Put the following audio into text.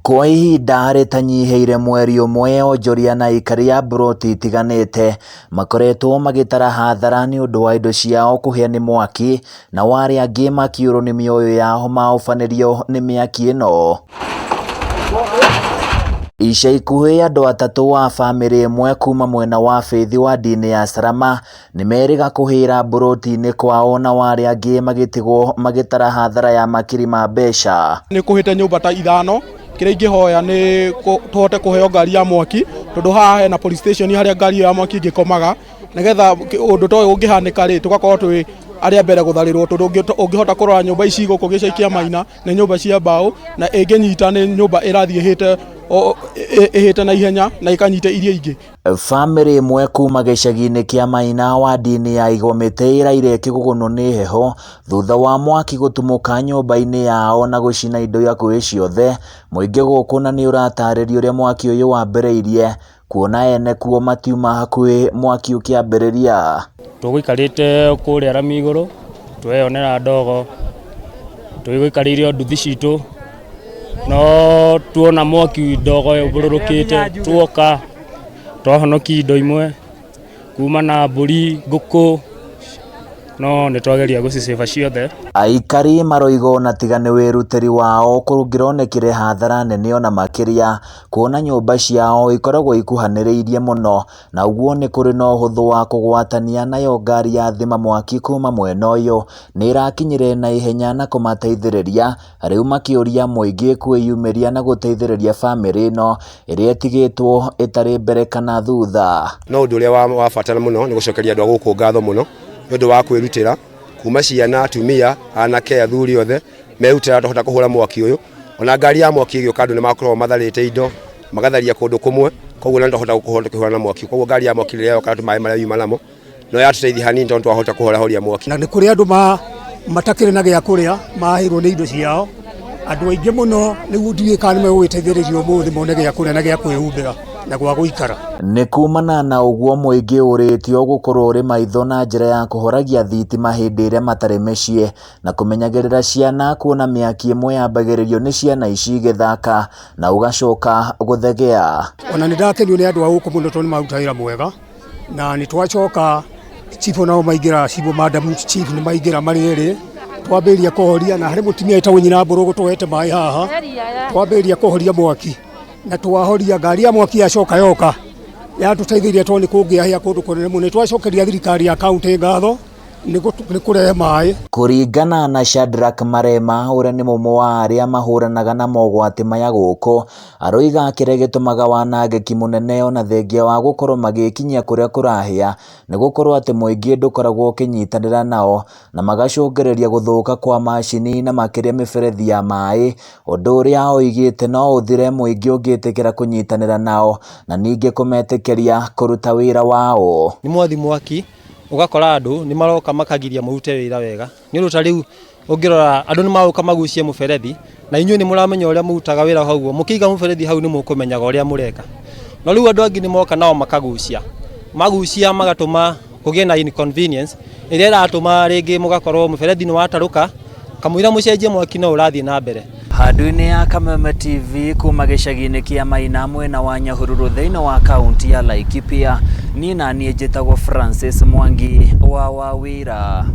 Kwa ihinda rĩtanyihĩire mweri ũmwe onjoria na aikari a mburoti itiganĩte makoretwo magĩtara hathara nĩ ũndũ wa indo ciao kũhĩa nĩ mwaki nao arĩa angĩ makĩũrwo nĩ mĩoyo yao maobanĩrio nĩ mĩaki ĩno. Ica ikuhĩ andũ atatũ a bamĩrĩ ĩmwe kuma mwena wa Faith ward-inĩ ya Salama nĩ merĩga kũhĩra mburoti-inĩ kwao nao arĩa angĩ magĩtigwo magĩtara hathara ya makiri ma mbeca. Nĩ kũhĩte nyũmba ta ithano. Kĩrĩa ingĩhoya nĩ tũhote kũheo ngari ya mwaki tondũ haha hena police station harĩa ngari ĩyo ya mwaki ĩngĩkomaga, nĩgetha ũndũ ta ũyũ ũngĩhanĩka rĩ, tũgakorwo twĩ arĩa mbere gũtharĩrwo, tondũ ũngĩhota kũrora nyũmba ici gũkũ gĩcagi kĩa Maina nĩ nyũmba cia mbaũ, na ĩngĩnyita nĩ nyũmba ĩrathiĩ ĩhĩte na ihenya na ĩkanyita iria ingĩ. Bamĩrĩ ĩmwe kuma gĩcagi-inĩ kĩa Maina wadi-inĩ ya Igomĩtĩ ĩraire ĩkĩgũgũnwo nĩ heho thutha wa mwaki gũtumũka nyũmba-inĩ yao na gũcina indo hakuhĩ ciothe. Mũingĩ gũkũ na nĩ ũratarĩria ũrĩa mwaki ũyũ wambĩrĩirie kuona ene kuo matiuma hakuhĩ mwaki ũkĩambĩrĩria. Tũgũikarĩte kũrĩa rami igũrũ tweyonera ndogo, tũgũikarĩire o nduthi citũ, no tuona mwaki ndogo ũmbũrũrũkĩte tuoka twahonokia indo imwe kuma na mbũri, ngũkũ, no nĩ twageria gũcicĩba ciothe. Aikari maroiga ona tiga nĩ wĩrutĩri wao kũngĩronekire hathara nene ona makĩria kuona nyũmba ciao ikoragwo ikuhanĩrĩirie mũno na ũguo nĩ kũrĩ na ũhũthũ wa kũgwatania nayo ngari ya thima mwaki kuma mwena ũyũ nĩ ĩrakinyire na ihenya na kũmateithĩrĩria rĩu makĩũria mũingĩ kwĩyumĩria na gũteithĩrĩria bamĩrĩ ĩno ĩrĩa ĩtigĩtwo ĩtarĩ mbere kana thutha. No ũndũ ũrĩa wa bata mũno nĩ gũcokeria andũ a gũkũ ngatho mũno nĩ ũndũ wa kwĩrutĩra kuma ciana, atumia, anake, athuri othe merutĩra tũhota kũhũra mwaki ũyũ. Ona ngari ya mwaki ĩgĩũka andũ nĩ makoragwo matharĩte indo magatharia kũndũ kũmwe, koguo nĩ twahota kũhũrana na mwaki. Koguo ngari ya mwaki rĩrĩa yoka maĩ marĩa yuma namo no yatũteithia hanini tondũ twahota kũhorahoria mwaki. Na nĩ kũrĩ andũ matakĩrĩ na gĩa kũrĩa mahĩirwo nĩ indo ciao, andũ aingĩ mũno nĩguo ndiũĩ kana nĩ megũgĩteithĩrĩrio ũmũthĩ mone gĩa kũrĩa na gĩa kwĩhumbĩra na gwa gũikara. Nĩ kumana na ũguo mũingĩ ũrĩtio gũkorwo ũrĩ maitho na njĩra ya kũhoragia thitima hĩndĩ ĩrĩa matarĩ mĩciĩ na kũmenyagĩrĩra ciana kuona mĩaki ĩmwe yambagĩrĩrio nĩ ciana ici igĩthaka na ũgacoka gũthegea. Ona nĩ ndakenio nĩ andũ a gũkũ mũno tondũ nĩ maruta wĩra mwega, na nĩ twacoka chief nao maingĩra, chief madam chief nĩ maingĩra marĩ erĩ, twambĩrĩria kũhoria na harĩ mũtumia wĩtagwo nyina Mbũrũgũ tũhete maĩ haha, twambĩrĩria kũhoria mwaki na twahoria ngari ya mwaki yacoka yoka yatũteithĩrĩria tondũ nĩ kũngĩahĩa kũndũ kũnene mũno. Nĩ twacokeria thirikari ya kaunti ngatho nĩ kũrehe maĩ. Kũringana na Shadrack Marema ũrĩa nĩ mũmwe wa arĩa mahũranaga na mogwati maya gũkũ, aroiga kĩrĩa gĩtũmaga wanangĩki mũnene ona thengia wa gũkorwo magĩkinyia kũrĩa kũrahĩa nĩ gũkorwo atĩ mũingĩ ndũkoragwo ũkĩnyitanĩra nao na magacũngĩrĩria gũthũka kwa macini na makĩria mĩberethi ya maĩ, ũndũ ũrĩa oigĩte no ũthire mũingĩ ũngĩtĩkĩra kũnyitanĩra nao na ningĩ kũmetĩkĩria kũruta wĩra wao. Nĩ mwathi mwaki ũgakora andũ nĩ maroka makagiria mũrute wĩra wega, nĩ ũndũ ta rĩu ũngĩrora andũ nĩ maroka magucie mũberethi na inyuĩ nĩ mũramenya ũrĩa mũrutaga wĩra hau, mũkĩiga mũberethi hau nĩ mũkũmenyaga ũrĩa mũreka, no rĩu andũ angĩ nĩ moka nao makagucia, magucia magatũma kũgĩe na inconvenience ĩrĩa ĩratũma rĩngĩ mũgakorwo mũberethi nĩ watarũka kamũira mũcenjie mwaki no ũrathiĩ na mbere. Handũ-inĩ ya Kameme TV kuma gĩcagi-inĩ kĩa Maina mwena wa Nyahururu thĩinĩ wa kaunti ya Laikipia, niĩ na niĩ njĩtagwo Francis Mwangi wa Wawira.